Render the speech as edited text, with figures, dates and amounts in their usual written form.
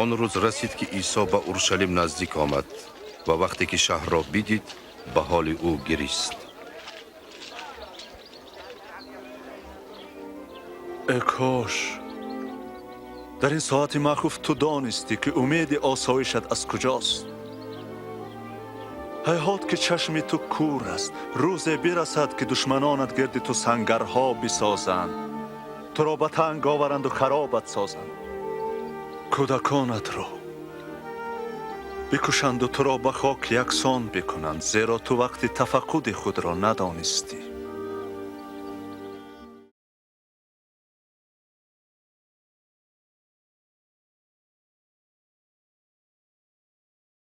Он рӯз расид, ки Исо ба Уршалим наздик омад ва вақте ки шаҳрро бидид, ба ҳоли ӯ гирист. Э кош дар ин соати махуф ту донистӣ, ки умеди осоишат аз куҷост. Ҳайҳот, ки чашми ту кур аст. Рӯзе бирасад, ки душманонат гирди ту сангарҳо бисозанд, туро ба танг оваранду харобат созанд, кӯдаконатро бикушанду туро ба хок яксон бикунанд, зеро ту вақти тафаққуди худро надонистӣ.